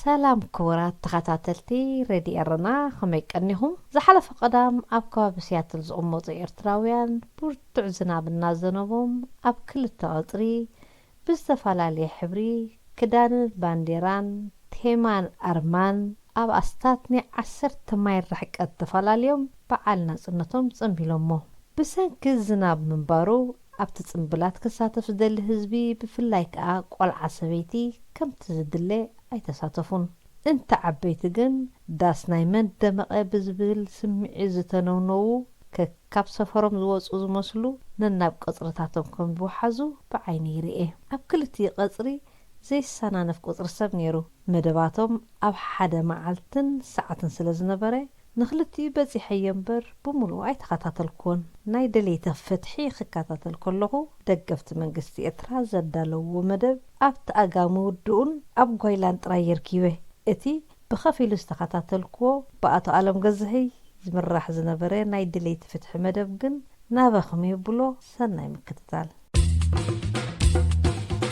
ሰላም ክቡራት ተኸታተልቲ ሬድዮ ኤረና፣ ከመይ ቀኒኹም? ዝሓለፈ ቀዳም ኣብ ከባቢ ሲያትል ዝቕመጡ ኤርትራውያን ብርቱዕ ዝናብ እናዘነቦም ኣብ ክልተ ቀጽሪ ብዝተፈላለየ ሕብሪ ክዳንን ባንዴራን ቴማን ኣርማን ኣብ ኣስታት ናይ ዓሰርተ ማይል ርሕቀት ተፈላልዮም በዓል ናጽነቶም ጸንቢሎሞ። ብሰንኪ ዝናብ ምንባሩ ኣብቲ ጽምብላት ክሳተፍ ዝደሊ ህዝቢ ብፍላይ ከኣ ቆልዓ ሰበይቲ ከምቲ ዝድለ ኣይተሳተፉን። እንተ ዓበይቲ ግን ዳስ ናይ መን ደመቐ ብዝብል ስምዒት ዝተነውነዉ ከካብ ሰፈሮም ዝወጹ ዝመስሉ ነናብ ቀጽርታቶም ከም ዝወሓዙ ብዓይኒ ይርኤ። ኣብ ክልቲኡ ቀጽሪ ዘይሰናነፍ ቁጽሪ ሰብ ነይሩ። መደባቶም ኣብ ሓደ መዓልትን ሰዓትን ስለ ዝነበረ ንክልቲኡ በጺሐዮ እምበር ብምሉኡ ኣይተኸታተልኩዎን። ናይ ደለይቲ ፍትሒ ክከታተል ከለኹ ደገፍቲ መንግስቲ ኤርትራ ዘዳለውዎ መደብ ኣብቲ ኣጋ ምውድኡን ኣብ ጓይላን ጥራይ የርኪበ። እቲ ብኸፊሉ ዝተኸታተልኩዎ ብኣቶ ኣለም ገዝሀይ ዝምራሕ ዝነበረ ናይ ደለይቲ ፍትሒ መደብ ግን ናባኹም የብሎ። ሰናይ ምክትታል።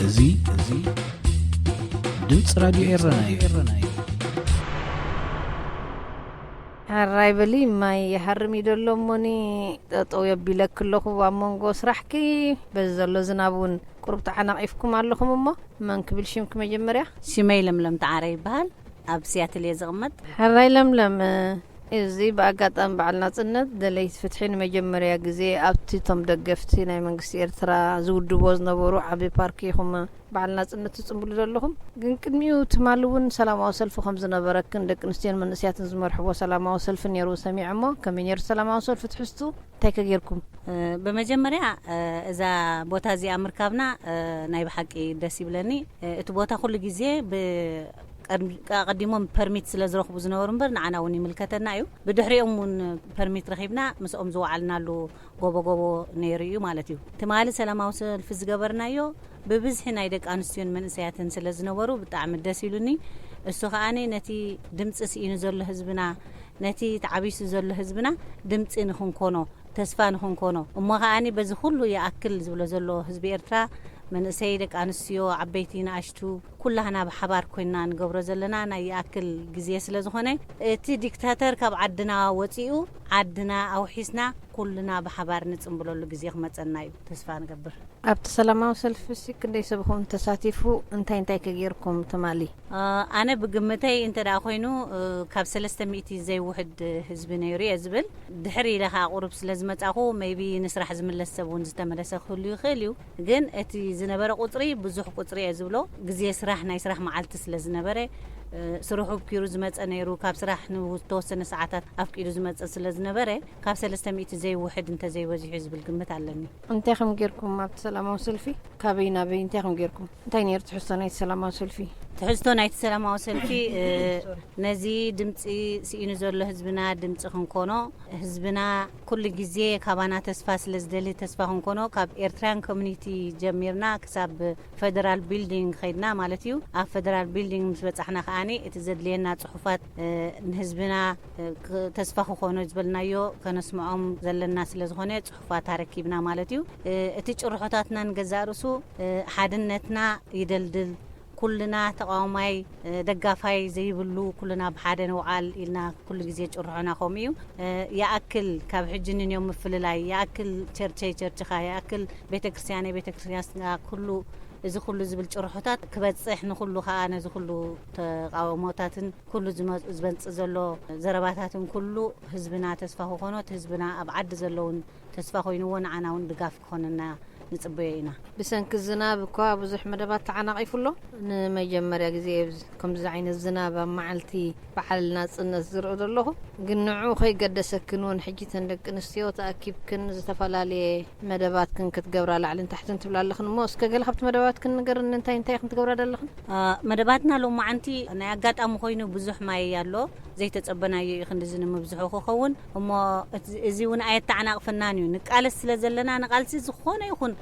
እዚ እዚ ድምፂ ራድዮ ኤረና እዩ። ሕራይ በሊ ማይ ይሃርም እዩ ደሎ እሞኒ ጠጠው የቢለክ ኣለኹ ኣብ መንጎ ስራሕኪ በዚ ዘሎ ዝናብ እውን ቁሩብ ተዓናቒፍኩም ኣለኹም እሞ መን ክብል ሽምኪ መጀመርያ? ሽመይ ለምለም ተዓረ ይበሃል። ኣብ ሲያትል እየ ዝቕመጥ። ሕራይ ለምለም፣ እዚ ብኣጋጣሚ በዓል ናጽነት ደለይቲ ፍትሒ ንመጀመርያ ግዜ ኣብቲ እቶም ደገፍቲ ናይ መንግስቲ ኤርትራ ዝውድብዎ ዝነበሩ ዓቢ ፓርክ ኢኹም በዓል ናጽነት ትጽንብሉ ዘለኹም። ግን ቅድሚኡ ትማሊ እውን ሰላማዊ ሰልፊ ከም ዝነበረክን ደቂ ኣንስትዮን መንእስያትን ዝመርሕዎ ሰላማዊ ሰልፊ ነይሩ ሰሚዐ እሞ ከመይ ነይሩ ሰላማዊ ሰልፊ ትሕዝቱ እንታይ ከ ጌርኩም? ብመጀመርያ እዛ ቦታ እዚኣ ምርካብና ናይ ብሓቂ ደስ ይብለኒ። እቲ ቦታ ኩሉ ግዜ ብ ቀድም- ኣቐዲሞም ፐርሚት ስለ ዝረኽቡ ዝነበሩ እምበር ንዓና እውን ይምልከተና እዩ። ብድሕሪኦም እውን ፐርሚት ረኺብና ምስኦም ዝወዓልናሉ ጎቦ ጎቦ ነይሩ እዩ ማለት እዩ። ትማሊ ሰላማዊ ሰልፊ ዝገበርናዮ ብብዝሒ ናይ ደቂ ኣንስትዮን መንእሰያትን ስለ ዝነበሩ ብጣዕሚ ደስ ኢሉኒ። እሱ ከዓኒ ነቲ ድምፂ ስኢኑ ዘሎ ህዝብና፣ ነቲ ተዓቢሱ ዘሎ ህዝብና ድምፂ ንክንኮኖ፣ ተስፋ ንክንኮኖ እሞ ከዓኒ በዚ ኩሉ ይኣክል ዝብሎ ዘሎ ህዝቢ ኤርትራ መንእሰይ፣ ደቂ ኣንስትዮ፣ ዓበይቲ፣ ንኣሽቱ ኩላህና ብሓባር ኮይንና ንገብሮ ዘለና ናይ ይኣክል ግዜ ስለ ዝኾነ እቲ ዲክታተር ካብ ዓድና ወፂኡ ዓድና ኣውሒስና ኩልና ብሓባር ንፅምብለሉ ግዜ ክመፀና እዩ ተስፋ ንገብር። ኣብቲ ሰላማዊ ሰልፊ ሲ ክንደይ ሰብ ኹም ተሳቲፉ? እንታይ እንታይ ከ ጌርኩም ትማሊ? ኣነ ብግምተይ እንተ ደኣ ኮይኑ ካብ ሰለስተ ሚእቲ ዘይውሕድ ህዝቢ ነይሩ እየ ዝብል። ድሕር ኢለ ከኣ ቁሩብ ስለ ዝመጻኹ maybe ንስራሕ ዝምለስ ሰብ እውን ዝተመለሰ ክህሉ ይኽእል እዩ። ግን እቲ ዝነበረ ቁጽሪ ብዙሕ ቁጽሪ እየ ዝብሎ። ግዜ ስራሕ ናይ ስራሕ መዓልቲ ስለ ዝነበረ ስርሑ ኣብኪሩ ዝመጸ ነይሩ። ካብ ስራሕ ንዝተወሰነ ሰዓታት ኣፍቂዱ ዝመጸ ስለ ዝነበረ ካብ ሰለስተ ሚእቲ ዘይውሕድ እንተዘይበዚሑ ዝብል ግምት ኣለኒ። እንታይ ከም ጌርኩም ኣብቲ ሰላማዊ ሰልፊ? ካበይ ናበይ እንታይ ከም ጌርኩም? እንታይ ነይሩ ትሕዝቶ ናይቲ ሰላማዊ ሰልፊ? ትሕዝቶ ናይቲ ሰላማዊ ሰልፊ ነዚ ድምፂ ስኢኑ ዘሎ ህዝብና ድምፂ ክንኮኖ፣ ህዝብና ኩሉ ግዜ ካባና ተስፋ ስለ ዝደሊ ተስፋ ክንኮኖ ካብ ኤርትራያን ኮሚኒቲ ጀሚርና ክሳብ ፈደራል ቢልዲንግ ከይድና ማለት እዩ። ኣብ ፈደራል ቢልዲንግ ምስ በፃሕና ከዓኒ እቲ ዘድልየና ፅሑፋት ንህዝብና ተስፋ ክኾኑ ዝበልናዮ ከነስምዖም ዘለና ስለ ዝኾነ ፅሑፋት ኣረኪብና ማለት እዩ። እቲ ጭርሖታትና ንገዛእ ርእሱ ሓድነትና ይደልድል። ኩልና ተቃዋማይ ደጋፋይ ዘይብሉ ኩልና ብሓደ ንውዓል ኢልና ኩሉ ግዜ ጭርሖና ከምኡ እዩ። ይኣክል ካብ ሕጂ ንንዮም ምፍልላይ፣ ይኣክል ቸርቸይ ቸርችኻ፣ ይኣክል ቤተክርስትያነይ ቤተክርስትያንካ ኩሉ እዚ ኩሉ ዝብል ጭርሖታት ክበፅሕ ንኩሉ ከዓ ነዚ ኩሉ ተቃውሞታትን ኩሉ ዝመፅእ ዘሎ ዘረባታትን ኩሉ ህዝብና ተስፋ ክኾኖ እቲ ህዝብና ኣብ ዓዲ ዘለውን ተስፋ ኮይንዎ ንዓና እውን ድጋፍ ክኾነና ንፅበዮ ኢና። ብሰንኪ ዝናብ እኳ ብዙሕ መደባት ተዓናቒፉ ኣሎ። ንመጀመርያ ግዜ እየ ከምዚ ዓይነት ዝናብ ኣብ መዓልቲ በዓል ናፅነት ዝርኢ ዘለኹ። ግን ንዕኡ ከይገደሰክን እውን ሕጂ ተን ደቂ ኣንስትዮ ተኣኪብክን ዝተፈላለየ መደባትክን ክትገብራ ላዕልን ታሕትን ትብላ ኣለኽን እሞ እስከ ገለ ካብቲ መደባትክን ንገርኒ እንታይ እንታይ ኢኽን ትገብራ ዘለኽን? መደባትና ሎማዓንቲ ናይ ኣጋጣሚ ኮይኑ ብዙሕ ማይ ኣሎ ዘይተፀበናዮ እዩ ክንድዚ ንምብዝሑ ክኸውን እሞ እዚ እውን ኣየተዓናቕፈናን እዩ ንቃለስ ስለ ዘለና ንቃልሲ ዝኾነ ይኹን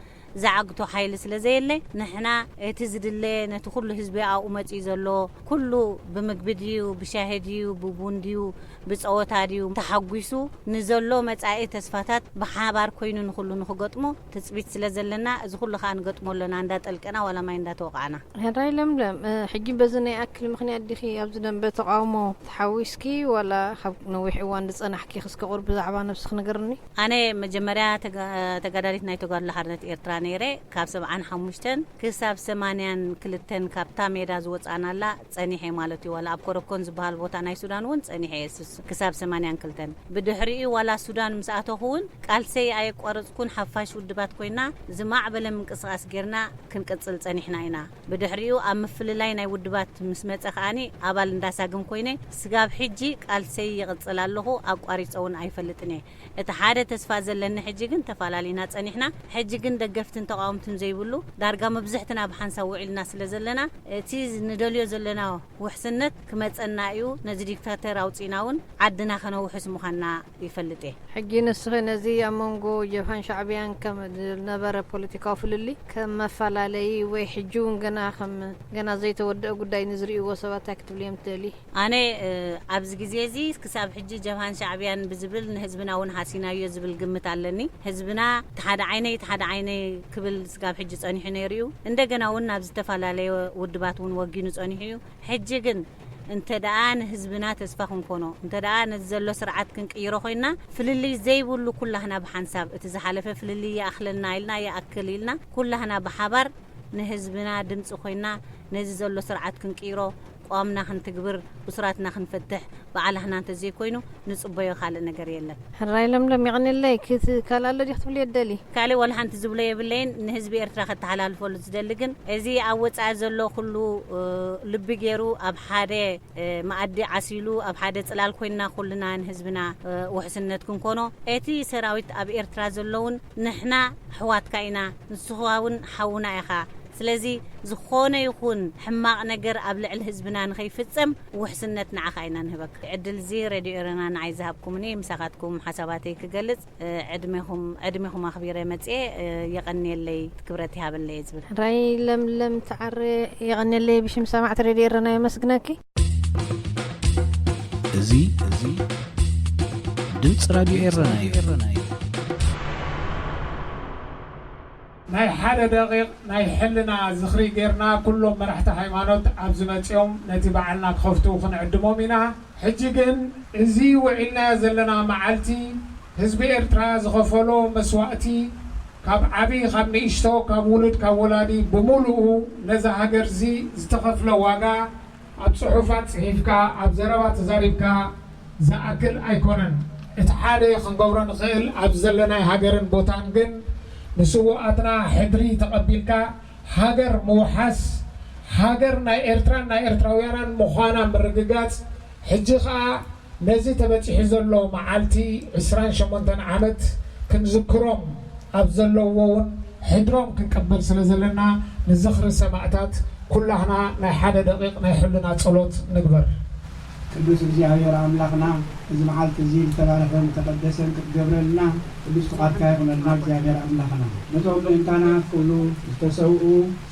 ዝዓግቶ ሓይሊ ስለ ዘየለ፣ ንሕና እቲ ዝድለ ነቲ ኩሉ ህዝቢ ኣብኡ መጺኡ ዘሎ ኩሉ ብምግቢ ድዩ፣ ብሻሂ ድዩ፣ ብቡን ድዩ፣ ብጸወታ ድዩ ተሓጒሱ ንዘሎ መጻኢ ተስፋታት ብሓባር ኮይኑ ንኹሉ ንኽገጥሞ ትጽቢት ስለ ዘለና፣ እዚ ኩሉ ከኣ ንገጥሞ ኣለና፣ እንዳጠልቀና ዋላ ማይ እንዳተወቃዕና። ሕራይ ለምለም፣ እ፣ ሕጂ በዚ ናይ ኣክል ምኽንያት ዲኺ ኣብዚ ደንበ ተቃውሞ ተሓዊስኪ፣ ዋላ ካብ ነዊሕ እዋን ዝጸናሕኪ? እስከ ቁሩብ ብዛዕባ ነብስኺ ንገርኒ። ኣነ መጀመርያ ተጋ-፣ ተጋዳሊት ናይ ተጋድሎ ሓርነት ኤርትራ ነይረ። ካብ ሰብዓን ሓሙሽተን ክሳብ ሰማንያን ክልተን ካብታ ሜዳ ዝወጻናላ ጸኒሐ ማለት እዩ። ዋላ ኣብ ኮረኮን ዝበሃል ቦታ ናይ ሱዳን እውን ጸኒሐ እየ፣ ስስ-፣ ክሳብ ሰማንያን ክልተን። ብድሕሪኡ ዋላ ሱዳን ምስ ኣተኹ እውን ቃልሰይ ኣየቋረጽኩን። ሓፋሽ ውድባት ኮይና ዝማዕበለ ምንቅስቓስ ጌርና ክንቅጽል ጸኒሕና ኢና። ብድሕሪኡ ኣብ ምፍልላይ ናይ ውድባት ምስ መጸ ከኣኒ ኣባል እንዳሳግም ኮይነ ስጋብ ሕጂ ቃልሰይ ይቕጽል ኣለኹ። ኣቋሪጸ እውን ኣይፈልጥን እየ። እቲ ሓደ ተስፋ ዘለኒ ሕጂ ግን ተፋላሊና ጸኒሕና። ሕጂ ግን ደገፍትን ተቃወምትን ዘይብሉ ዳርጋ መብዝሕትና ብሓንሳብ ውዒልና ስለ ዘለና፣ እቲ ንደልዮ ዘለና ውሕስነት ክመጸና እዩ። ነዚ ዲክታተር ኣውጺእና እውን ዓድና ከነውሕስ ምዃንና ይፈልጥ እየ። ሕጂ ንስኺ ነዚ ኣብ መንጎ ጀብሃን ሻዕብያን ከም ዝነበረ ፖለቲካዊ ፍልልይ ከም መፈላለዪ ወይ ሕጂ እውን ገና ከም ገና ዘይተወደአ ጉዳይ ንዝርእይዎ ሰባት እንታይ ክትብልዮም ትደልዪ? ኣነ፣ እ፣ ኣብዚ ግዜ እዚ ክሳብ ሕጂ ጀብሃን ሻዕብያን ብዝብል ንህዝብና እውን ሃሲናዮ ዝብል ግምት ኣለኒ። ህዝብና እቲ ሓደ ዓይነይ፣ እቲ ሓደ ዓይነይ ክብል ስጋብ ሕጂ ጸኒሑ ነይሩ እዩ። እንደገና እውን ናብ ዝተፈላለየ ውድባት እውን ወጊኑ ጸኒሑ እዩ። ሕጂ ግን እንተ ደኣ ንህዝብና ተስፋ ክንኮኖ፣ እንተ ደኣ ነዚ ዘሎ ስርዓት ክንቅይሮ ኮይንና፣ ፍልልይ ዘይብሉ ኩላህና ብሓንሳብ እቲ ዝሓለፈ ፍልልይ ይኣኽለና ኢልና፣ ይኣክል ኢልና፣ ኩላህና ብሓባር ንህዝብና ድምጺ ኮይና ነዚ ዘሎ ስርዓት ክንቅይሮ፣ ቅዋምና ክንትግብር፣ እሱራትና ክንፈትሕ፣ ባዕላህና እንተዘይኮይኑ ንጽበዮ ካልእ ነገር የለን። ሕራይ ለምለም፣ የቐንየለይ። ክት-፣ ካልእ ኣሎ ድዩ ክትብልዮ ትደሊ? ካልእ ዋላ ሓንቲ ዝብሎ የብለይን። ንህዝቢ ኤርትራ ከተሓላልፈሉ ዝደሊ ግን፣ እዚ ኣብ ወጻኢ ዘሎ ኩሉ፣ እ፣ ልቢ ገይሩ ኣብ ሓደ፣ እ፣ መኣዲ ዓሲሉ ኣብ ሓደ ጽላል ኮይንና ኩልና ንህዝብና፣ እ፣ ውሕስነት ክንኮኖ፣ እቲ ሰራዊት ኣብ ኤርትራ ዘለውን ንሕና ኣሕዋትካ ኢና፣ ንስኻ እውን ሓውና ኢኻ። ስለዚ ዝኾነ ይኹን ሕማቕ ነገር ኣብ ልዕሊ ህዝብና ንኸይፍጸም ውሕስነት ንዓኻ ኢና ንህበካ። ዕድል እዚ ሬድዮ ኤረና ንዓይ ዝሃብኩምኒ፣ ምሳኻትኩም ሓሳባተይ ክገልጽ፣ እ፣ ዕድሜኹም፣ ዕድሜኹም ኣኽቢረ መጽኤ፣ እ፣ የቐንየለይ፣ ክብረት ይሃበለይ እየ ዝብል። ራይ ለምለም ተዓረ፣ የቐንየለይ፣ ብሽም ሰማዕቲ ሬድዮ ኤረና የመስግነኪ። እዚ፣ እዚ ድምፂ ራድዮ ኤረና እዩ። ናይ ሓደ ደቂቕ ናይ ሕልና ዝኽሪ ጌርና፣ ኩሎም መራሕቲ ሃይማኖት ኣብዚ መጺኦም ነቲ በዓልና ክኸፍቱ ክንዕድሞም ኢና። ሕጂ ግን እዚ ውዒልናዮ ዘለና መዓልቲ፣ ህዝቢ ኤርትራ ዝኸፈሎ መስዋእቲ፣ ካብ ዓቢ ካብ ንእሽቶ፣ ካብ ውሉድ ካብ ወላዲ፣ ብምሉኡ ነዛ ሃገርዚ ዝተኸፍለ ዋጋ ኣብ ጽሑፋት ጽሒፍካ፣ ኣብ ዘረባ ተዛሪብካ ዝኣክል ኣይኮነን። እቲ ሓደ ክንገብሮ ንኽእል ኣብዚ ዘለናይ ሃገርን ቦታን ግን ንስውኣትና ሕድሪ ተቐቢልካ ሃገር ምውሓስ፣ ሃገር ናይ ኤርትራን ናይ ኤርትራውያናን ምዃና ምርግጋጽ፣ ሕጂ ኸኣ ነዚ ተበጺሑ ዘሎ መዓልቲ ዕስራን ሸሞንተን ዓመት ክንዝክሮም ኣብ ዘለውዎ እውን ሕድሮም ክንቅበል ስለ ዘለና፣ ንዝኽሪ ሰማእታት ኩላህና ናይ ሓደ ደቂቕ ናይ ሕልና ጸሎት ንግበር። ቅዱስ እግዚኣብሔር ኣምላኽና፣ እዚ መዓልቲ እዚ ዝተባረኸን ዝተቐደሰን ክትገብረልና ቅዱስ ፍቓድካ ይኹነልና እግዚኣብሔር ኣምላኽና። ነቶም ምእንታና ክብሉ ዝተሰውኡ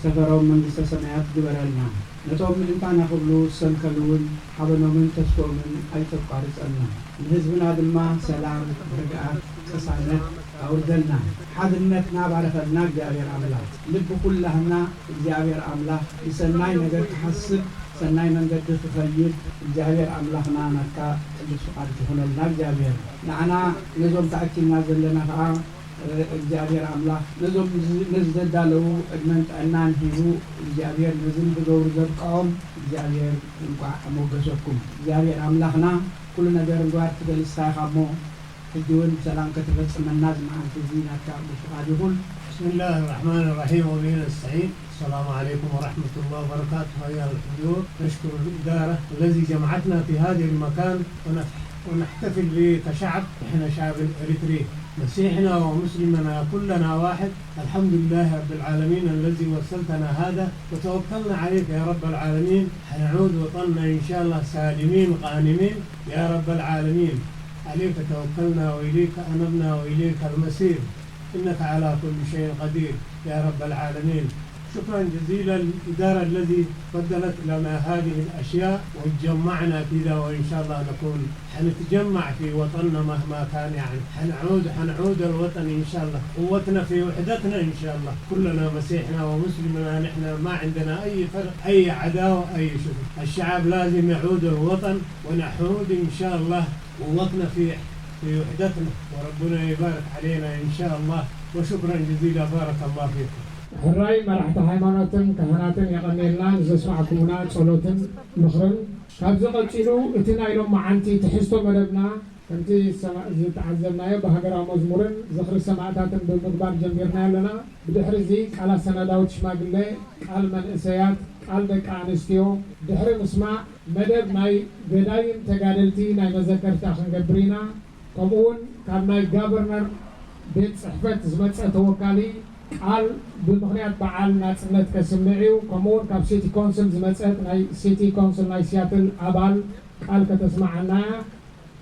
ሰፈሮም መንግስተ ሰማያት ግበረልና። ነቶም ምእንታና ክብሉ ዝሰንከሉ እውን ሓበኖምን ተስፎምን ኣይተቋርጸልና። ንህዝብና ድማ ሰላም፣ ርግኣት፣ ቅሳነት ኣውርደልና። ሓድነትና ባርኸልና እግዚኣብሔር ኣምላኽ። ልቢ ኩላህና እግዚኣብሔር ኣምላኽ ብሰናይ ነገር ክሓስብ፣ ሰናይ መንገዲ ክኸይድ እግዚኣብሔር ኣምላኽና ናትካ ቅዱስ ፍቓድ ይኹነልና። እግዚኣብሔር ንዓና ነዞም ተኣኪብና ዘለና ኸዓ እግዚኣብሔር ኣምላኽ ነዞም ነዚ ዘዳለዉ ዕድመን ጥዕናን ሂቡ እግዚኣብሔር ነዚ ንክገብሩ ዘብቅዖም እግዚኣብሔር እንቋዕ ኣሞገሰኩም። እግዚኣብሔር ኣምላኽና ኩሉ ነገር ምግባር ትደሊ ንስኻ ኢኻ እሞ ሕጂ እውን ብሰላም ከተፈጽመና እዚ መዓልቲ እዚ ናትካ ቅዱስ ፍቓድ ይኹን። بسم الله الرحمن الرحيم وبه نستعين. السلام عليكم ورحمة الله وبركاته. أيها الحضور، نشكر الإدارة الذي جمعتنا في هذا المكان ونف-، ونحتفل به كشعب. إحنا شعب إريتري، مسيحنا ومسلمنا كلنا واحد. الحمد لله رب العالمين الذي وصلتنا هذا، وتوكلنا عليك يا رب العالمين. حنعود وطننا إن شاء الله سالمين غانمين يا رب العالمين. عليك توكلنا وإليك أنبنا وإليك المصير. إنك على كل شيء قدير يا رب العالمين. شكرا جزيلا الإدارة الذي قدمت لنا هذه الأشياء وجمعنا كذا، وإن شاء الله نكون حنتجمع في وطننا مهما كان، يعني حنعود حنعود الوطن إن شاء الله. قوتنا في وحدتنا إن شاء الله. كلنا مسيحنا ومسلمنا، نحن ما عندنا أي فرق، أي عداوة، أي شيء. الشعب لازم يعود الوطن، ونعود إن شاء الله قوتنا في في وحدتنا، وربنا يبارك علينا إن شاء الله. وشكرا جزيلا، بارك الله فيكم. ሕራይ መራሕቲ ሃይማኖትን ካህናትን የቐንየልና ንዘስማዕኩምና ጸሎትን ምኽርን። ካብዚ ቀጺሉ እቲ ናይ ሎማዓንቲ ትሕዝቶ መደብና ከምቲ ዝተዓዘብናዮ ብሃገራዊ መዝሙርን ዝኽሪ ሰማእታትን ብምግባር ጀሚርና ኣለና። ብድሕሪ እዚ ቃል ኣሰናዳዊት ሽማግሌ፣ ቃል መንእሰያት፣ ቃል ደቂ ኣንስትዮ ድሕሪ ምስማዕ መደብ ናይ ገዳይም ተጋደልቲ ናይ መዘከርታ ክንገብር ኢና። ከምኡውን ካብ ናይ ጋቨርነር ቤት ጽሕፈት ዝመጸ ተወካሊ ቃል ብምኽንያት በዓል ናጽነት ከስምዕ እዩ። ከምኡውን ካብ ሲቲ ኮንስል ዝመጸት ናይ ሲቲ ኮንስል ናይ ሲያትል ኣባል ቃል ከተስማዓና እያ።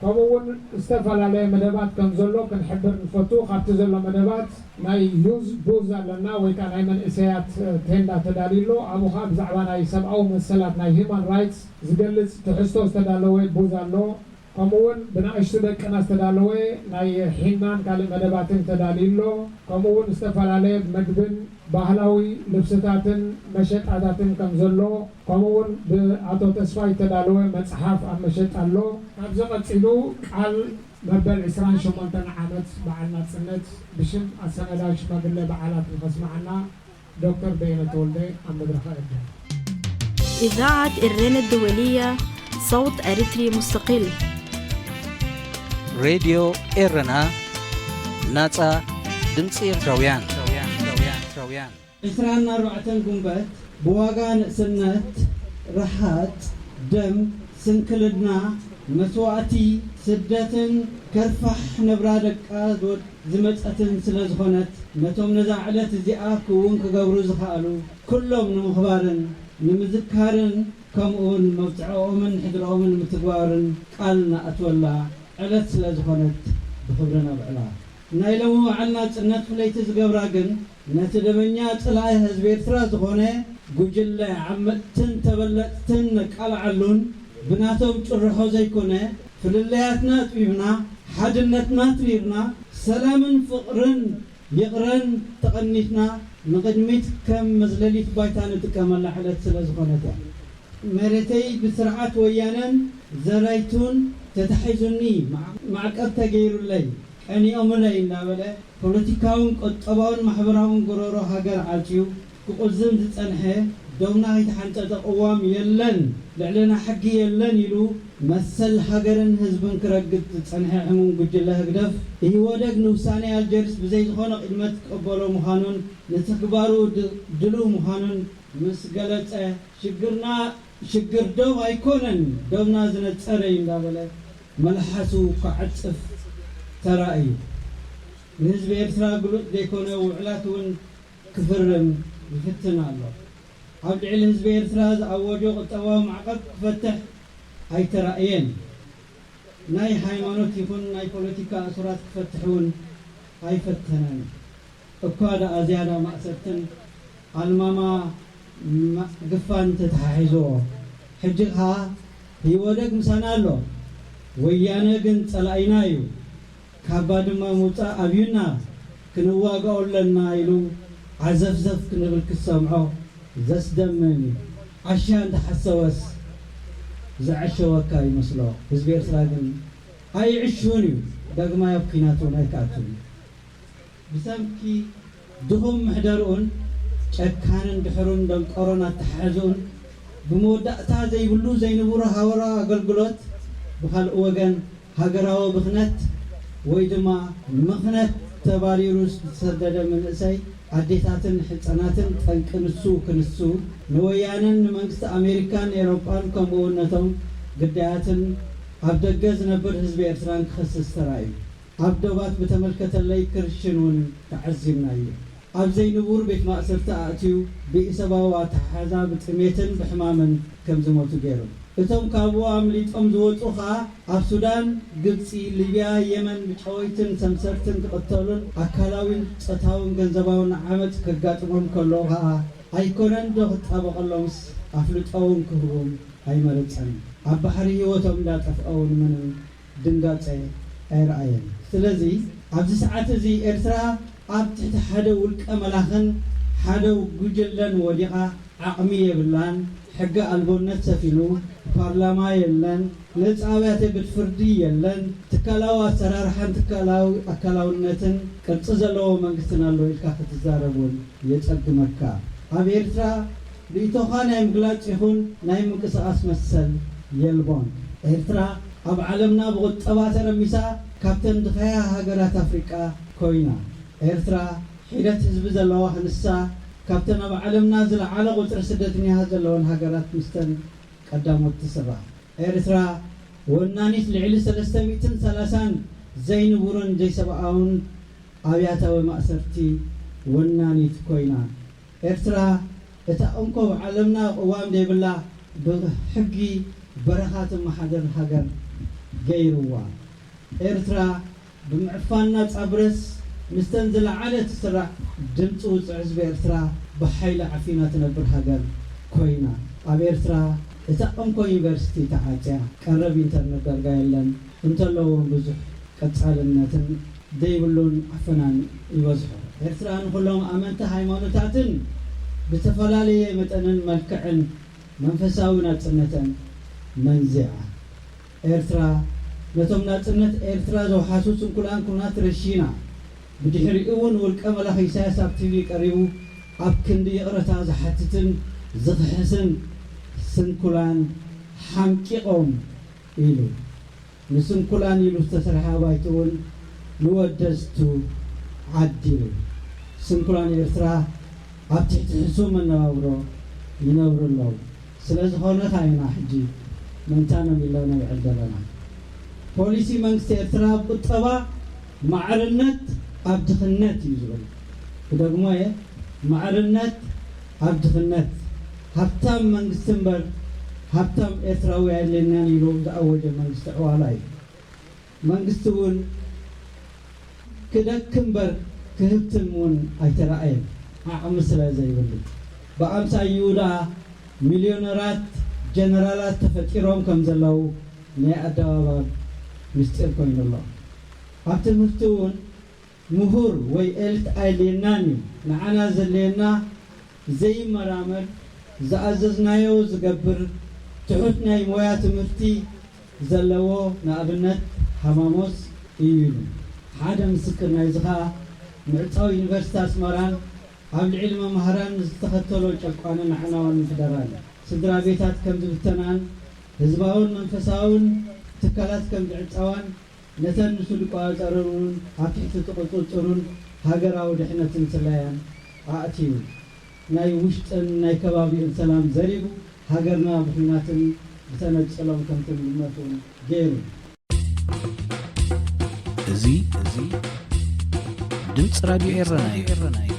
ከምኡውን ዝተፈላለየ መደባት ከም ዘሎ ክንሕብር ንፈቱ። ካብቲ ዘሎ መደባት ናይ ዩዝ ቡዝ ኣለና ወይ ከዓ ናይ መንእሰያት ቴንዳ ተዳልዩ ኣሎ። ኣብኡ ከዓ ብዛዕባ ናይ ሰብኣዊ መሰላት ናይ ሂማን ራይትስ ዝገልጽ ትሕዝቶ ዝተዳለወ ቡዝ ኣሎ። ከምኡውን ብናእሽቱ ደቅና ዝተዳለወ ናይ ሒናን ካልእ መደባትን ተዳልዩ ኣሎ። ከምኡውን ዝተፈላለየ ምግብን ባህላዊ ልብስታትን መሸጣታትን ከም ዘሎ፣ ከምኡውን ብኣቶ ተስፋይ ዝተዳለወ መጽሓፍ ኣብ መሸጣ ኣሎ። ካብዚ ቀጺሉ ቃል መበል ዕስራን ሸሞንተን ዓመት በዓል ናጽነት ብሽም ኣሰናዳዊ ሽማግለ በዓላት ንኸስምዓና ዶክተር በየነ ተወልደ ኣብ መድረኽ እዕድም። إذاعة إرنا الدولية، صوت أريتري مستقل. ሬድዮ ኤረና፣ ናጻ ድምጺ ኤርትራውያን። ዕስራን ኣርባዕተን ጉንበት ብዋጋ ንእስነት፣ ረሃጽ፣ ደም፣ ስንክልና፣ መስዋእቲ፣ ስደትን ከርፋሕ ነብራ ደቃ ዝመጸትን ስለ ዝኾነት፣ ነቶም ነዛ ዕለት እዚኣ ክውን ክገብሩ ዝኸኣሉ ኩሎም ንምኽባርን ንምዝካርን ከምኡውን መብጽዖኦምን ሕድርኦምን ንምትግባርን ቃል ንኣትወላ ዕለት ስለ ዝኾነት ብኽብሪ ነብዕላ። ናይ ሎሚ በዓል ናጽነት ፍለይቲ ዝገብራ ግን ነቲ ደመኛ ጸላኢ ህዝቢ ኤርትራ ዝኾነ ጉጅለ ዓመጽትን ተበለጽትን ነቃልዓሉን ብናቶም ጭርሖ ዘይኮነ ፍልልያትና ኣጥቢብና ሓድነትና ትሪርና ሰላምን ፍቕርን ይቕረን ተቐኒትና ንቕድሚት ከም መዝለሊት ባይታ ንጥቀመላ ዕለት ስለ ዝኾነት እያ። መሬተይ ብስርዓት ወያነን ዘራይቱን ተታሒዙኒ ማዕቀብ ተገይሩለይ ቀኒኦምለይ እናበለ ፖለቲካውን ቁጠባውን ማሕበራውን ጎረሮ ሃገር ዓጽዩ ክቑዝም ዝጸንሐ ዶብና ከይተሓንጠጠ ቅዋም የለን ልዕልና ሕጊ የለን ኢሉ መሰል ሃገርን ህዝብን ክረግጥ ዝጸንሐ ሕሙም ጉጅለ ህግደፍ ኢህወደግ ንውሳኔ ኣልጀርስ ብዘይዝኾነ ቅድመት ክቕበሎ ምዃኑን ንትግባሩ ድሉው ምዃኑን ምስ ገለጸ ሽግርና ሽግር ዶብ ኣይኮነን ዶብና ዝነጸረ እዩ እንዳበለ መልሓሱ ክዓጽፍ ተራእዩ። ንህዝቢ ኤርትራ ግሉጽ ዘይኮነ ውዕላት እውን ክፍርም ይፍትን ኣሎ። ኣብ ልዕሊ ህዝቢ ኤርትራ ዝኣወጆ ቁጠባዊ ማዕቐብ ክፈትሕ ኣይተራእየን። ናይ ሃይማኖት ይኹን ናይ ፖለቲካ እሱራት ክፈትሕ እውን ኣይፈተነን። እኳ ደኣ ዝያዳ ማእሰርትን ኣልማማ ግፋን ተተሓሒዝዎ። ሕጂ ኸኣ ህወደግ ምሳና ኣሎ፣ ወያነ ግን ጸላኢና እዩ። ካብ ባድመ ምውጻእ ኣብዩና ክንዋግኦ ኣለና ኢሉ ዓዘፍዘፍ ክንብል ክትሰምዖ ዘስደምም እዩ። ዓሻ እንተሓሰወስ ዘዐሸወካ ይመስሎ። ህዝቢ ኤርትራ ግን ኣይዕሹን እዩ። ዳግማይ ኣብ ኲናት እውን ኣይክኣቱን እዩ። ብሰንኪ ድኹም ምሕደርኡን ጨካንን ድሑርን ደንቆሮን ኣተሓሕዝኡን ብመወዳእታ ዘይብሉ ዘይንቡር ሃወራዊ ኣገልግሎት ብኻልእ ወገን ሃገራዊ ብኽነት ወይ ድማ ምኽነት ተባሪሩ ዝተሰደደ መንእሰይ ኣዴታትን ሕጸናትን ጠንቂ ንሱ ክንሱ ንወያነን ንመንግስቲ ኣሜሪካን ኤሮጳን ከምኡ እውን ነቶም ግዳያትን ኣብ ደገ ዝነብር ህዝቢ ኤርትራን ክኸስስ ተራእዩ። ኣብ ዶባት ብተመልከተለይ ክርሽን እውን ተዓዚብናዮ። ኣብ ዘይንቡር ቤት ማእሰርቲ ኣእትዩ ብኢሰብኣዊ ኣተሓሕዛ ብጥሜትን ብሕማምን ከም ዝሞቱ ገይሩ። እቶም ካብኡ ኣምሊጦም ዝወጹ ኸኣ ኣብ ሱዳን፣ ግብጺ፣ ሊብያ፣ የመን ብጨወይትን ሰምሰርትን ክቕተሉን ኣካላዊን ጾታውን ገንዘባውን ዓመጽ ከጋጥሞም ከሎ ኸኣ ኣይኮነን ዶ ክጣበቐሎምስ ኣፍልጦውን ክህቦም ኣይመረጸን። ኣብ ባሕሪ ህይወቶም እንዳጠፍአ እውን ምንም ድንጋጸ ኣይረኣየን። ስለዚ ኣብዚ ሰዓት እዚ ኤርትራ ኣብ ትሕቲ ሓደ ውልቀ መላኽን ሓደ ጉጅለን ወዲቓ ዓቕሚ የብላን። ሕገ ኣልቦነት ሰፊኑ፣ ፓርላማ የለን፣ ነጻ ኣብያተ ቤት ፍርዲ የለን፣ ትካላዊ ኣሰራርሓን ትካላዊ ኣካላውነትን ቅርጺ ዘለዎ መንግስትን ኣሎ ኢልካ ክትዛረብ እውን የጸግመካ። ኣብ ኤርትራ ርእይቶኻ ናይ ምግላጽ ይኹን ናይ ምንቅስቓስ መሰል የልቦን። ኤርትራ ኣብ ዓለምና ብቁጠባ ተረሚሳ ካብተን ድኸያ ሃገራት ኣፍሪቃ ኮይና። ኤርትራ ሒደት ህዝቢ ዘለዋ ክንሳ ካብተን ኣብ ዓለምና ዝለዓለ ቁጽሪ ስደተኛታት ዘለወን ሃገራት ምስተን ቀዳሞት ትስራሕ። ኤርትራ ወናኒት ልዕሊ ሰለስተ ሚእትን ሰላሳን ዘይንቡርን ዘይሰብኣውን ኣብያታዊ ማእሰርቲ ወናኒት ኮይና። ኤርትራ እታ እንኮ ኣብ ዓለምና ቅዋም ዘይብላ ብሕጊ በረኻ ትመሓደር ሃገር ገይርዋ። ኤርትራ ብምዕፋን ናጻ ፕረስ ምስተን ዝለዓለ ትስራዕ ድምጺ ውጹዕ ህዝቢ ኤርትራ ብሓይሊ ዓፊና ትነብር ሃገር ኮይና። ኣብ ኤርትራ እታ እንኮ ዩኒቨርሲቲ ተዓጽያ፣ ቀረብ ኢንተርነት ዳርጋ የለን፣ እንተለዎ እውን ብዙሕ ቀጻልነትን ዘይብሉን ዓፈናን ይበዝሖ። ኤርትራ ንኹሎም ኣመንቲ ሃይማኖታትን ብዝተፈላለየ መጠንን መልክዕን መንፈሳዊ ናጽነተን መንዚዓ። ኤርትራ ነቶም ናጽነት ኤርትራ ዘውሓሱ ስንኩላን ኩናት ረሺና። ብድሕሪኡ እውን ውልቀ መላኺ ኢሳያስ ኣብ ቲቪ ቀሪቡ ኣብ ክንዲ ይቕረታ ዝሓትትን ዝኽሕስን ስንኩላን ሓምቂቖም ኢሉ። ንስንኩላን ኢሉ ዝተሰርሐ ኣባይቲ እውን ንወደዝቱ ዓዲሉ። ስንኩላን ኤርትራ ኣብ ትሕቲ ሕሱም መነባብሮ ይነብሩ ኣለዉ። ስለ ዝኾነ ከኣ ኢና ሕጂ ምእንታኖም ኢልና ነብዕል ዘለና። ፖሊሲ መንግስቲ ኤርትራ ቁጠባ ማዕርነት ኣብ ድኽነት እዩ ዝብል። ክደግሞ እየ፣ ማዕርነት ኣብ ድኽነት። ሃብታም መንግስቲ እምበር ሃብታም ኤርትራዊ ኣየድልየናን ኢሉ ዝኣወጀ መንግስቲ ዕዋላ እዩ። መንግስቲ እውን ክደክም እምበር ክህብትም እውን ኣይተራእየን፣ ዓቕሚ ስለ ዘይብሉ። ብኣምሳይኡ ደኣ ሚልዮነራት ጀነራላት ተፈጢሮም ከም ዘለዉ ናይ ኣደባባይ ምስጢር ኮይኑ ኣሎ። ኣብ ትምህርቲ እውን ምሁር ወይ ኤሊት ኣየድልየናን እዩ። ንዓና ዘድልየና ዘይመራመር፣ ዝኣዘዝናዮ ዝገብር፣ ትሑት ናይ ሞያ ትምህርቲ ዘለዎ፣ ንኣብነት ሃማሞስ እዩ ኢሉ። ሓደ ምስክር ናይዚ ኸኣ ምዕጻው ዩኒቨርሲቲ ኣስመራን ኣብ ልዕሊ መማህራን ዝተኸተሎ ጨቋንን ኣዕናዋንን ፌደራል ስድራ ቤታት ከም ዝብተናን ህዝባውን መንፈሳውን ትካላት ከም ዝዕጸዋን ነተን ንሱ ዝቆጻጸረን እውን ኣብ ትሕቲ እቲ ቁጽጽሩን ሃገራዊ ድሕነትን ስለያን ኣእትዩ፣ ናይ ውሽጥን ናይ ከባቢኡን ሰላም ዘሪጉ፣ ሃገርና ብኹናትን ብተነጽሎም ከም ትምመትን ገይሩ። እዚ፣ እዚ ድምፂ ራድዮ ኤረና እዩ።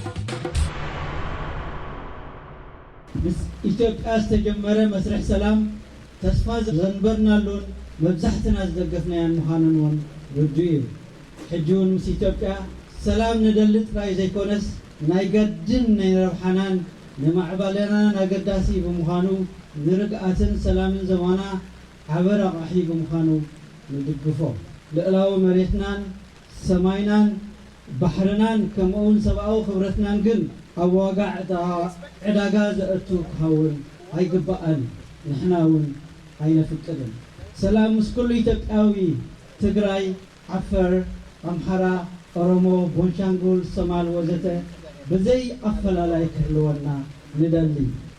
ምስ ኢትዮጵያ ዝተጀመረ መስርሕ ሰላም ተስፋ ዘንበርናሉን መብዛሕትና ዝደገፍናዮን ምዃኑን እውን ርዱእ እዩ። ሕጂ እውን ምስ ኢትዮጵያ ሰላም ንደሊ ጥራይ ዘይኮነስ፣ ናይ ገድን ናይ ረብሓናን ንማዕበለናን ኣገዳሲ ብምዃኑ፣ ንርግኣትን ሰላምን ዞባና ዓቢ ረቓሒ ብምዃኑ ንድግፎ። ልእላዊ መሬትናን ሰማይናን ባሕርናን ከምኡውን ሰብኣዊ ክብረትናን ግን ኣብ ዋጋ ዕዳ-፣ ዕዳጋ ዘእቱ ክኸውን ኣይግባእን። ንሕና እውን ኣይነፍቅድን። ሰላም ምስ ኩሉ ኢትዮጵያዊ፣ ትግራይ፣ ዓፈር፣ ኣምሓራ፣ ኦሮሞ፣ ቦንሻንጉል፣ ሶማል ወዘተ ብዘይ ኣፈላላይ ክህልወና ንደሊ።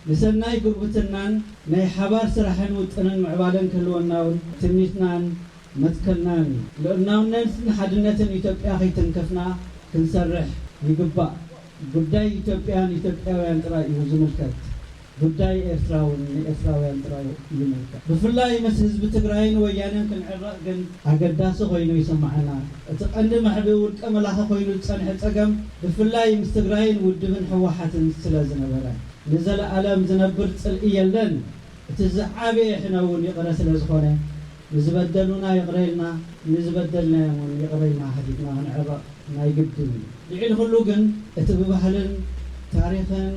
ንሰናይ ጉርብትናን ናይ ሓባር ስራሕን ውጥንን ምዕባለን ክህልወና እውን ትምኒትናን መትከልናን እዩ። ልዑላውነትን ሓድነትን ኢትዮጵያ ከይተንከፍና ክንሰርሕ ይግባእ። ጉዳይ ኢትዮጵያ ንኢትዮጵያውያን ጥራይ እዩ ዝምልከት። ጉዳይ ኤርትራ እውን ንኤርትራውያን ጥራይ ይምልከት። ብፍላይ ምስ ህዝቢ ትግራይን ወያነን ክንዕረቕ ግን ኣገዳሲ ኮይኑ ይስምዓና። እቲ ቀንዲ መሕብኢ ውልቀ መላኺ ኮይኑ ዝጸንሐ ጸገም ብፍላይ ምስ ትግራይን ውድብን ህወሓትን ስለ ዝነበረ ንዘለኣለም ዝነብር ጽልኢ የለን። እቲ ዝዓበየ ሕነ እውን ይቕረ ስለ ዝኾነ ንዝበደሉና ይቕረ ኢልና ንዝበደልናዮም እውን ይቕረ ኢልና ሓቲትና ክንዕረቕ ናይ ግድን እዩ። ልዕሊ ኩሉ ግን እቲ ብባህልን ታሪኽን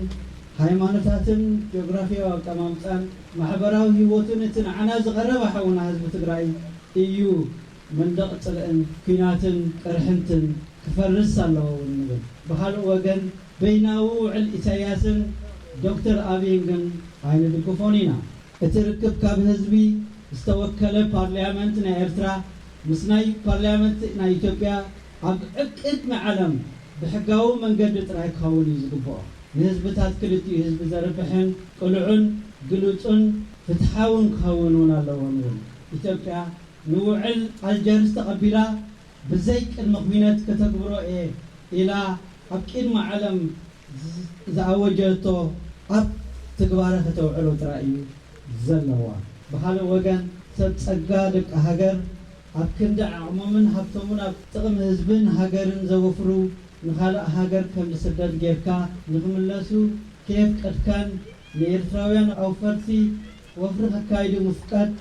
ሃይማኖታትን ጂኦግራፊያዊ ኣቀማምጣን ማሕበራዊ ህይወቱን እቲ ንዓና ዝቐረበ ሓውና ህዝቢ ትግራይ እዩ መንደቕ ጽልእን ኲናትን ቅርሕንትን ክፈርስ ኣለዎ እውን ንብል። ብኻልእ ወገን በይናዊ ውዕል ኢሳያስን ዶክተር ኣብይን ግን ኣይንድግፎን ኢና። እቲ ርክብ ካብ ህዝቢ ዝተወከለ ፓርላመንት ናይ ኤርትራ ምስ ናይ ፓርላመንት ናይ ኢትዮጵያ ኣብ ዕቅድ ንዓለም ብሕጋዊ መንገዲ ጥራይ ክኸውን እዩ ዝግብኦ። ንህዝብታት ክልቲኡ ህዝቢ ዘርብሕን ቅሉዕን ግሉጹን ፍትሓውን ክኸውን እውን ኣለዎ ንብል። ኢትዮጵያ ንውዕል ኣልጀርስ ተቐቢላ ብዘይ ቅድመ ኲነት ከተግብሮ እየ ኢላ ኣብ ቅድሚ ዓለም ዝኣወጀቶ ኣብ ትግባረ ከተውዕሎ ጥራይ እዩ ዘለዋ። ብኻልእ ወገን ሰብ ጸጋ ደቂ ሃገር ኣብ ክንዲ ዓቕሞምን ሃብቶምን ኣብ ጥቕሚ ህዝብን ሃገርን ዘወፍሩ ንኻልእ ሃገር ከም ዝስደድ ጌርካ ንኽምለሱ ከየፍቀድካን ንኤርትራውያን ኣውፈርቲ ወፍሪ ከካይዱ ምፍቃድ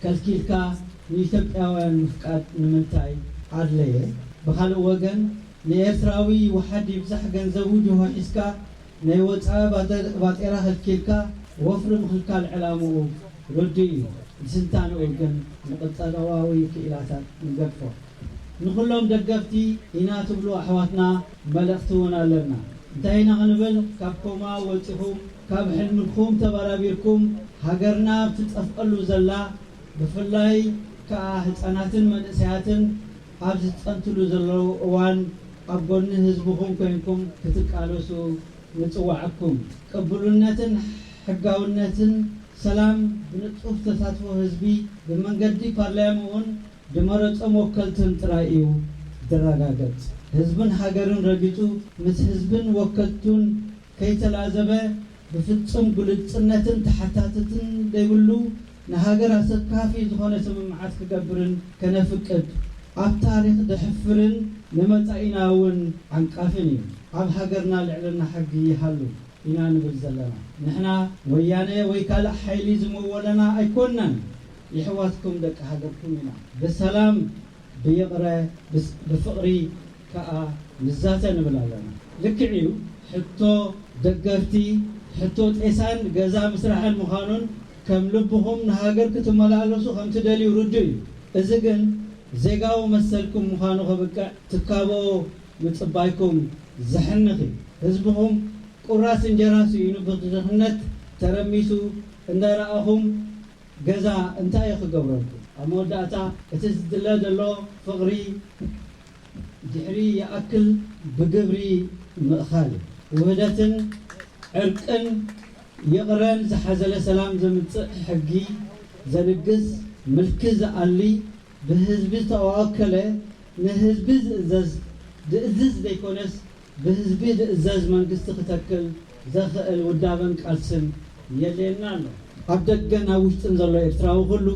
ከልኪልካ ንኢትዮጵያውያን ምፍቃድ ንምንታይ ኣድለየ? ብኻልእ ወገን ንኤርትራዊ ይውሓድ ይብዛሕ ገንዘቡ ጅሆ ሒዝካ ናይ ወጻኢ ባጤራ ከልኪልካ ወፍሪ ምኽልካል ዕላምኡ ርዱእ እዩ። ንትንታንኡ ግን ንቁጠባዊ ክኢላታት ንገድፎ። ንኹሎም ደገፍቲ ኢና ትብሉ ኣሕዋትና መልእኽቲ እውን ኣለና። እንታይ ኢና ክንብል? ካብ ኮማ ወጺኹም ካብ ሕልምኩም ተበራቢርኩም ሃገርና ኣብ ትጠፍኣሉ ዘላ ብፍላይ ከኣ ህጻናትን መንእሰያትን ኣብ ዝጸንትሉ ዘለዉ እዋን ኣብ ጎኒ ህዝብኹም ኮይንኩም ክትቃለሱ ንጽውዓኩም። ቅቡልነትን ሕጋውነትን ሰላም ብንጡፍ ተሳትፎ ህዝቢ ብመንገዲ ፓርላምኡን ዝመረጾም ወከልትን ጥራይ እዩ ዝረጋገጽ። ህዝብን ሃገርን ረጊጹ ምስ ህዝብን ወከልቱን ከይተላዘበ ብፍጹም ግሉጽነትን ተሓታትትን ዘይብሉ ንሃገር ኣሰካፊ ዝኾነ ስምምዓት ክገብርን ከነፍቅድ ኣብ ታሪኽ ደሕፍርን ንመጻኢና እውን ዓንቃፍን እዩ። ኣብ ሃገርና ልዕልና ሕጊ ይሃሉ ኢና ንብል ዘለና። ንሕና ወያነ ወይ ካልእ ሓይሊ ዝመወለና ኣይኮንናን። የሕዋትኩም ደቂ ሃገርኩም ኢና። ብሰላም ብይቕረ ብፍቕሪ ከኣ ንዛተ ንብል ኣለና። ልክዕ እዩ፣ ሕቶ ደገፍቲ ሕቶ ጤሳን ገዛ ምስራሕን ምዃኑን ከም ልብኹም ንሃገር ክትመላለሱ ከም ትደልዩ ርዱእ እዩ። እዚ ግን ዜጋዊ መሰልኩም ምዃኑ ከብቅዕ ትካቦ ምጽባይኩም ዘሕንኽ እዩ። ህዝብኹም ቁራስ እንጀራ ስኢኑ ብድኽነት ተረሚሱ እንዳረኣኹም ገዛ እንታይ እዩ ክገብረልኩም? ኣብ መወዳእታ እቲ ዝድለ ዘሎ ፍቕሪ ድሕሪ ይኣክል ብግብሪ ምእኻል እዩ። ውህደትን ዕርቅን ይቕረን ዝሓዘለ ሰላም ዘምጽእ ሕጊ ዘልግስ ምልኪ ዝኣሊ ብህዝቢ ዝተወከለ ንህዝቢ ዝእዘዝ ዝእዝዝ ዘይኮነስ ብህዝቢ ዝእዘዝ መንግስቲ ክተክል ዘኽእል ውዳበን ቃልስን የድልየና ኣሎ። ኣብ ደገን ኣብ ውሽጥን ዘሎ ኤርትራዊ ኩሉ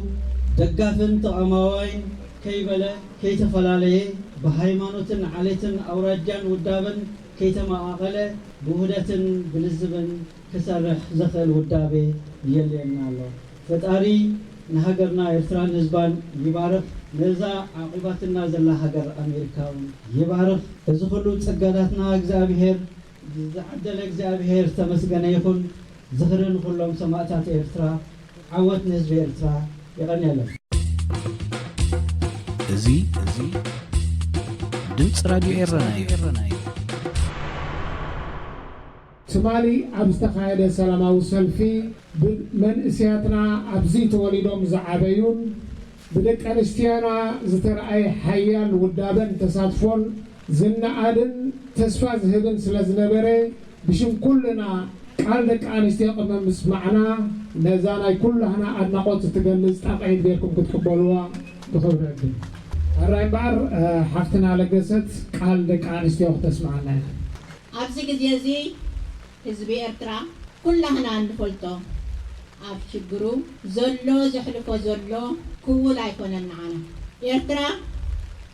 ደጋፍን ተቓማዋይን ከይበለ ከይተፈላለየ ብሃይማኖትን ዓሌትን ኣውራጃን ውዳበን ከይተመቓቐለ ብውህደትን ብልዝብን ክሰርሕ ዘኽእል ውዳቤ የድልየና ኣሎ። ፈጣሪ ንሃገርና ኤርትራን ህዝባን ይባርኽ። ነዛ ዓቒባትና ዘላ ሃገር ኣሜሪካ እውን ይባርኽ። እዚ ኩሉ ጸጋታትና እግዚኣብሄር ዝዓደለ እግዚኣብሄር ዝተመስገነ ይኹን። ዝኽሪ ንኹሎም ሰማእታት ኤርትራ። ዓወት ንህዝቢ ኤርትራ። የቐንየለን። እዚ እዚ ድምፂ ራድዮ ኤረና እዩ። ትማሊ ኣብ ዝተኻየደ ሰላማዊ ሰልፊ ብመንእሰያትና ኣብዚ ተወሊዶም ዝዓበዩን ብደቂ ኣንስትዮና ዝተረኣየ ሓያል ውዳበን ተሳትፎን ዝነኣድን ተስፋ ዝህብን ስለ ዝነበረ ብሽም ኩልና ቃል ደቂ ኣንስትዮ ቅድሚ ምስማዕና ነዛ ናይ ኩላህና ኣድናቖት እትገልጽ ጣቕዒት ጌርኩም ክትቅበልዋ ብኽብሪ ዕድም። ሕራይ እምበኣር ሓፍትና ለገሰት ቃል ደቂ ኣንስትዮ ክተስምዓና እያ። ኣብዚ ግዜ እዚ ህዝቢ ኤርትራ ኩላህና እንፈልጦ ኣብ ሽግሩ ዘሎ ዘሕልፎ ዘሎ ክውል ኣይኮነን ንዓና። ኤርትራ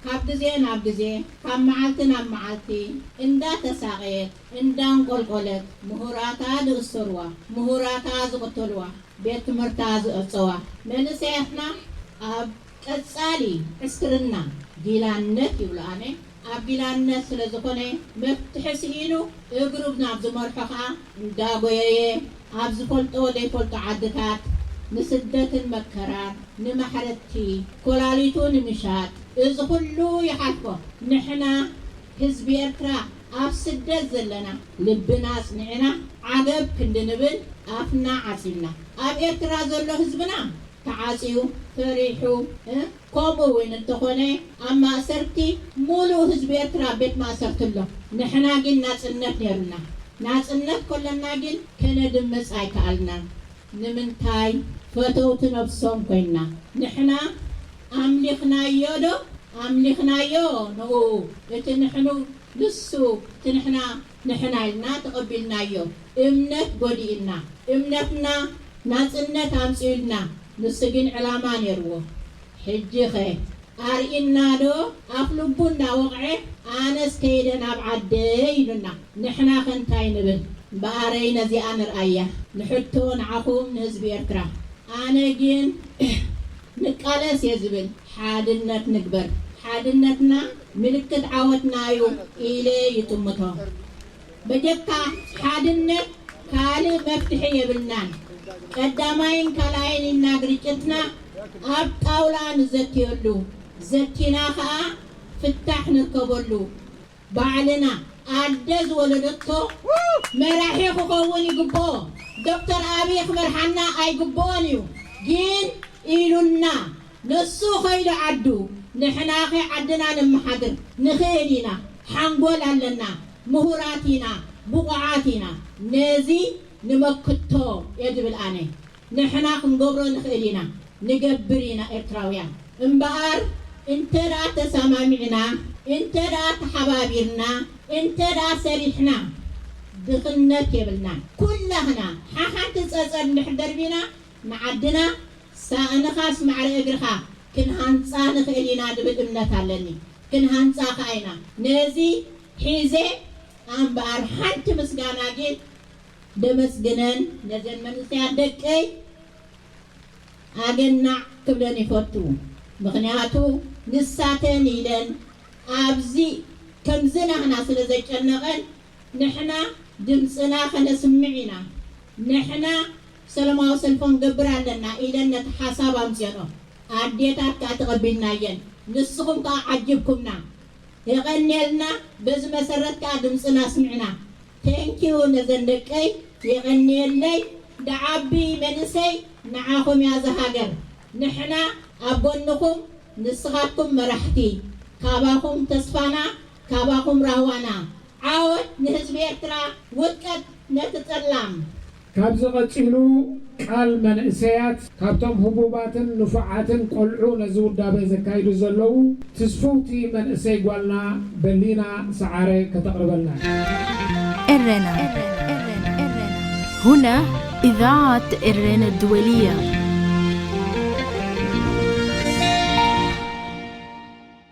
ካብ ግዜ ናብ ግዜ ካብ መዓልቲ ናብ መዓልቲ እንዳተሳቐየት እንዳንቆልቆለት ምሁራታ ዝእሰሩዋ ምሁራታ ዝቕተሉዋ ቤት ትምህርታ ዝዕጸዋ መንእሰያትና ኣብ ቀጻሊ ዕስክርና ጊላነት ይብሉ ኣነ ኣብ ጊላነት ስለ ዝኾነ መፍትሒ ስኢኑ እግሩ ናብ ዝመርሖ ኸኣ እንዳጎየየ ኣብ ዝፈልጦ ዘይፈልጦ ዓድታት ንስደትን መከራን ንማሕረድቲ ኮላሊቱ ንምሻጥ እዚ ኩሉ ይሓልፎ። ንሕና ህዝቢ ኤርትራ ኣብ ስደት ዘለና ልብና ኣጽኒዕና ዓገብ ክንዲ ንብል ኣፍና ዓጺና ኣብ ኤርትራ ዘሎ ህዝብና ተዓጽዩ ፈሪሑ እ ከምኡ እውን እንተኾነ ኣብ ማእሰርቲ ሙሉእ ህዝቢ ኤርትራ ኣብ ቤት ማእሰርቲ ኣሎ። ንሕና ግን ናጽነት ነይሩና። ናጽነት ከለና ግን ከነድምጽ ኣይከኣልናን። ንምንታይ? ፈተውቲ ነብሶም ኮይንና። ንሕና ኣምሊኽናዮ ዶ? ኣምሊኽናዮ ንኡ እቲ ንሕኑ ንሱ እቲ ንሕና ንሕና ኢልና ተቐቢልናዮ። እምነት ጎዲእና። እምነትና ናጽነት ኣምጺኡልና። ንሱ ግን ዕላማ ነይርዎ። ሕጂኸ ኣርእና ዶ ኣፍ ልቡ እንዳወቕዐ ኣነስ ከይደ ናብ ዓደይ ኢሉና። ንሕናኸ እንታይ ንብል? እምበኣረይ ነዚኣ ንርኣያ። ንሕቶ ንዓኹም ንህዝቢ ኤርትራ። ኣነ ግን ንቃለስ እየ ዝብል። ሓድነት ንግበር። ሓድነትና ምልክት ዓወትና እዩ ኢለ ይጥምቶ። በጀካ ሓድነት ካልእ መፍትሒ የብልናን። ቀዳማይን ካልኣይን ኢና ግርጭትና ኣብ ጣውላ ንዘትየሉ፣ ዘቲና ኸኣ ፍታሕ ንርከበሉ። ባዕልና ኣደ ዝወለደቶ መራሒ ክኸውን ይግብኦ። ዶክተር ኣብይ ክመርሓና ኣይግብኦን እዩ። ግን ኢሉና ንሱ ኸይዱ ዓዱ ንሕናኸ ዓድና ነመሓድር ንኽእል ኢና። ሓንጎል ኣለና፣ ምሁራት ኢና፣ ብቑዓት ኢና። ነዚ ንመክቶ እየ ዝብል ኣነ። ንሕና ክንገብሮ ንኽእል ኢና፣ ንገብር ኢና ኤርትራውያን። እምበኣር እንተ ደኣ ተሰማሚዕና፣ እንተ ደኣ ተሓባቢርና፣ እንተ ደኣ ሰሪሕና ድኽነት የብልናን። ኩላህና ሓሓንቲ ጸጸር እንድሕር ደርቢና ንዓድና ሳእንኻስ ማዕረ እግርኻ ክንሃንጻ ንኽእል ኢና ዝብል እምነት ኣለኒ። ክንሃንጻ ከኣ ኢና። ነዚ ሒዘ ኣምበኣር ሓንቲ ምስጋና ግን ደመስግነን ነዘን መንእሰያት ደቀይ ኣገናዕ ክብለን ይፈቱ። ምኽንያቱ ንሳተን ኢለን ኣብዚ ከምዚ ናህና ስለ ዘጨነቐን ንሕና ድምፅና ከነስምዕ ኢና። ንሕና ሰላማዊ ሰልፊ ክንገብር ኣለና ኢለን ነቲ ሓሳብ ኣምፅኦኦ። ኣዴታት ከኣ ተቐቢልናየን። ንስኹም ከኣ ዓጅብኩምና። የቐንየልና። በዚ መሰረት ከኣ ድምፅና ኣስሚዕና። ቴንኪዩ ነዘን ደቀይ የቐንየለይ። ደዓቢ መንእሰይ ንዓኹም እያ እዛ ሃገር። ንሕና ኣብ ጎንኹም ንስኻትኩም መራሕቲ። ካባኹም ተስፋና፣ ካባኹም ራህዋና። ዓወት ንህዝቢ ኤርትራ፣ ውድቀት ነቲ ጠላም። ካብዚ ቀጺሉ ቃል መንእሰያት ካብቶም ህቡባትን ንፉዓትን ቆልዑ ነዚ ውዳበ ዘካይዱ ዘለዉ ትስፍውቲ መንእሰይ ጓልና በሊና ሰዓረ ከተቕርበልና። ኤረና። هنا إذاعة إرينا الدولية.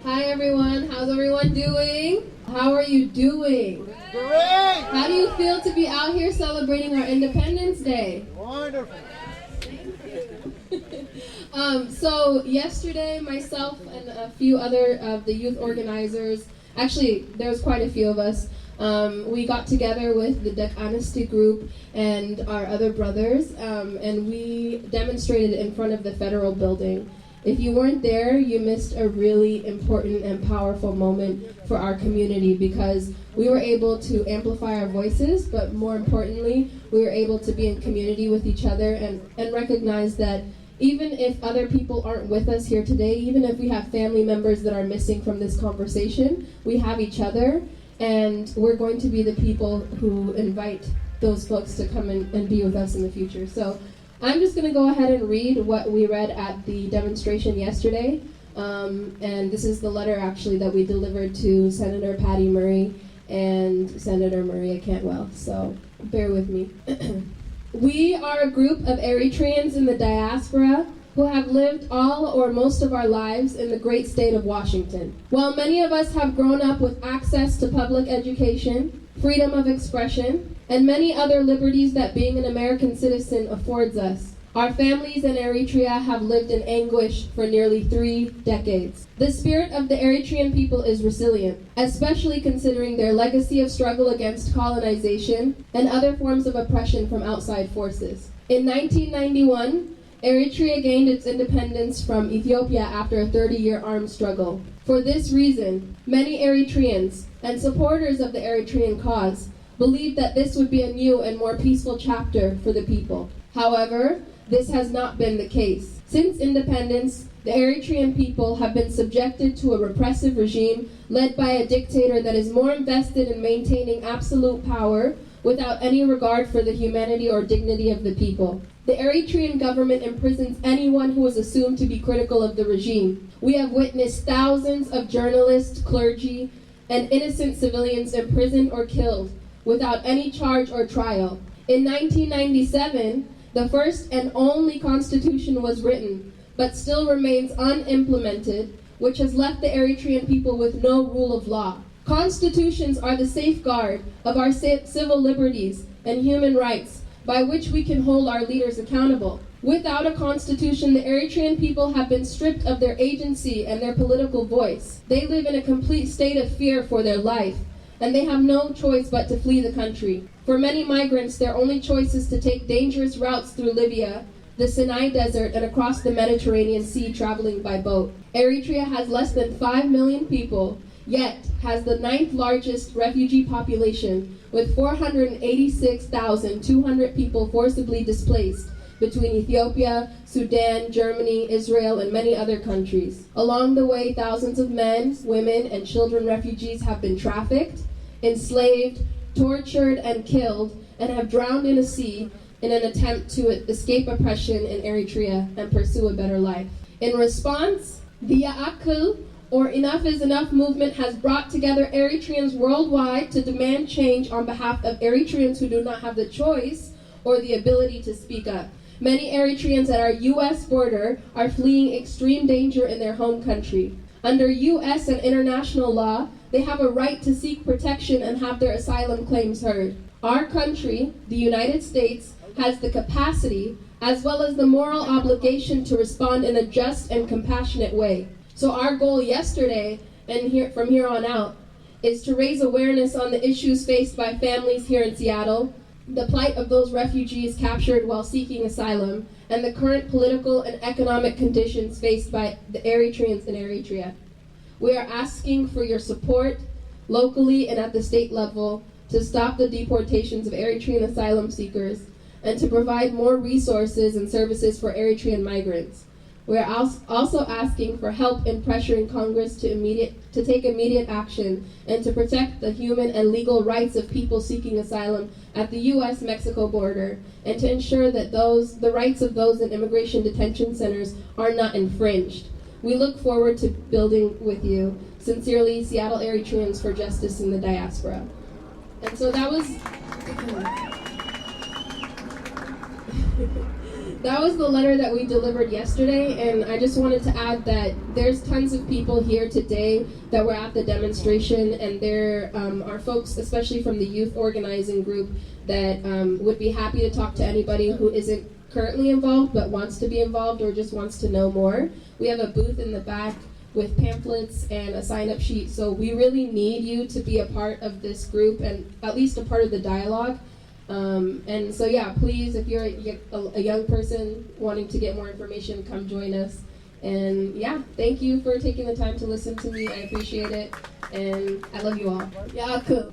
Hi everyone, how's everyone doing? How are you doing? Great! How do you feel to be out here celebrating our Independence Day? Wonderful. Thank you. Um, so yesterday, myself and a few other of the youth organizers, actually, there was quite a few of us. Um, we got together with the Dek Anesti group and our other brothers, um, and we demonstrated in front of the federal building. If you weren't there, you missed a really important and powerful moment for our community because we were able to amplify our voices, but more importantly, we were able to be in community with each other and, and recognize that even if other people aren't with us here today, even if we have family members that are missing from this conversation, we have each other, and we're going to be the people who invite those folks to come and, and be with us in the future. So I'm just going to go ahead and read what we read at the demonstration yesterday. Um, and this is the letter actually that we delivered to Senator Patty Murray and Senator Maria Cantwell. So bear with me. We are a group of Eritreans in the diaspora who have lived all or most of our lives in the great state of Washington. While many of us have grown up with access to public education, freedom of expression, and many other liberties that being an American citizen affords us, our families in Eritrea have lived in anguish for nearly three decades. The spirit of the Eritrean people is resilient, especially considering their legacy of struggle against colonization and other forms of oppression from outside forces. In nineteen ninety-one, Eritrea gained its independence from Ethiopia after a thirty-year armed struggle. For this reason, many Eritreans and supporters of the Eritrean cause believed that this would be a new and more peaceful chapter for the people. However, this has not been the case. Since independence, the Eritrean people have been subjected to a repressive regime led by a dictator that is more invested in maintaining absolute power without any regard for the humanity or dignity of the people. The Eritrean government imprisons anyone who is assumed to be critical of the regime. We have witnessed thousands of journalists, clergy, and innocent civilians imprisoned or killed without any charge or trial. In nineteen ninety-seven, the first and only constitution was written, but still remains unimplemented, which has left the Eritrean people with no rule of law. Constitutions are the safeguard of our ci- civil liberties and human rights by which we can hold our leaders accountable. Without a constitution, the Eritrean people have been stripped of their agency and their political voice. They live in a complete state of fear for their life, and they have no choice but to flee the country. For many migrants, their only choice is to take dangerous routes through Libya, the Sinai Desert, and across the Mediterranean Sea, traveling by boat. Eritrea has less than five million people, yet has the ninth largest refugee population, with four hundred eighty-six thousand two hundred people forcibly displaced between Ethiopia, Sudan, Germany, Israel, and many other countries. Along the way, thousands of men, women, and children refugees have been trafficked, enslaved, tortured, and killed, and have drowned in a sea in an attempt to escape oppression in Eritrea and pursue a better life. In response, the Ya'akul, or Enough is Enough movement, has brought together Eritreans worldwide to demand change on behalf of Eritreans who do not have the choice or the ability to speak up. Many Eritreans at our U S border are fleeing extreme danger in their home country. Under U S and international law, they have a right to seek protection and have their asylum claims heard. Our country, the United States, has the capacity as well as the moral obligation to respond in a just and compassionate way. So our goal yesterday and here, from here on out, is to raise awareness on the issues faced by families here in Seattle, the plight of those refugees captured while seeking asylum, and the current political and economic conditions faced by the Eritreans in Eritrea. We are asking for your support locally and at the state level to stop the deportations of Eritrean asylum seekers and to provide more resources and services for Eritrean migrants. We are als- also asking for help in pressuring Congress to immediate to take immediate action and to protect the human and legal rights of people seeking asylum at the U S Mexico border and to ensure that those the rights of those in immigration detention centers are not infringed. We look forward to building with you. Sincerely, Seattle Eritreans for Justice in the Diaspora. And so that was that was the letter that we delivered yesterday, and I just wanted to add that there's tons of people here today that were at the demonstration, and there um, are folks, especially from the youth organizing group, that um, would be happy to talk to anybody who isn't currently involved but wants to be involved or just wants to know more. We have a booth in the back with pamphlets and a sign-up sheet, so we really need you to be a part of this group and at least a part of the dialogue. Um, and so, yeah, please, if you're a, a, a young person wanting to get more information, come join us. And yeah, thank you for taking the time to listen to me. I appreciate it. And I love you all. Yeah, cool.